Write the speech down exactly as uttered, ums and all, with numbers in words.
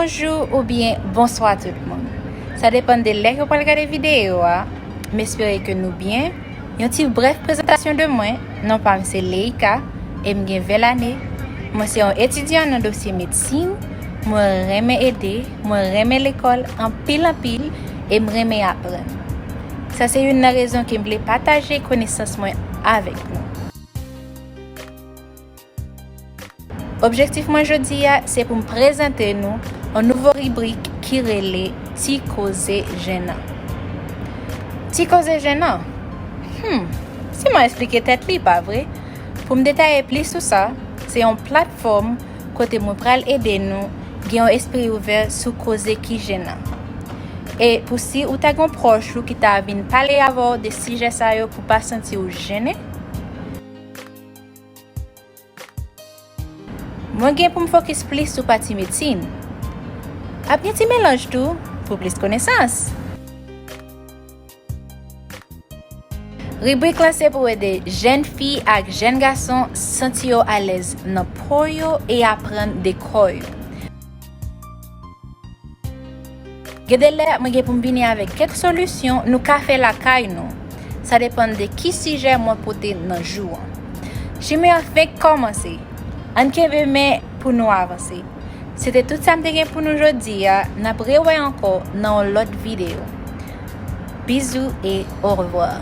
Bonjou oubyen bonswa tout moun. Sa depann de lè ke w pral gade videyo a. M espere ke nou byen. Yon ti brèf prezantasyon de mwen. Non pa m se Leïka e m gen ven lane. Mwen se yon etidyan nan dosye medsin. Mwen renmen ede, mwen renmen lekòl anpil anpil e m renmen aprann. Sa se youn nan rezon ke m vle pataje konesans mwen avèk nou. Objektif mwen jodi a se pou m prezante nou yon nouvo ribrik ki rele Ti Koze Jenan. Ti Koze Jenan? Hmm, si mwen eksplike tèt li, pa vre? Pou m detaye plis sou sa, se yon platfòm kote mwen pral ede nou gen yon espri ouvè sou koze ki jenan. E pou si ou ta gen yon pwòch ou ki ta vin pale avè w de sijè sa yo pou pa santi w jennen, mwen gen pou m fokis plis sou pati medsin. Ap gen ti melanj tou pou plis konesans. Ribrik lan se pou ede jèn fi ak jèn gason santi yo alèz nan po yo e aprann de kò yo. Gen de lè, mwen gen pou m vini avèk kèk solisyon nou ka fè lakay nou. Sa depann de ki sijè mwen pote nan jou an. Chimen an fenk kòmanse. Ann kenbe men pou nou avanse. Se te tout sa m te gen pou nou jodi a. N ap rewè ankò nan yon lòt videyo. Bizou e orevwa.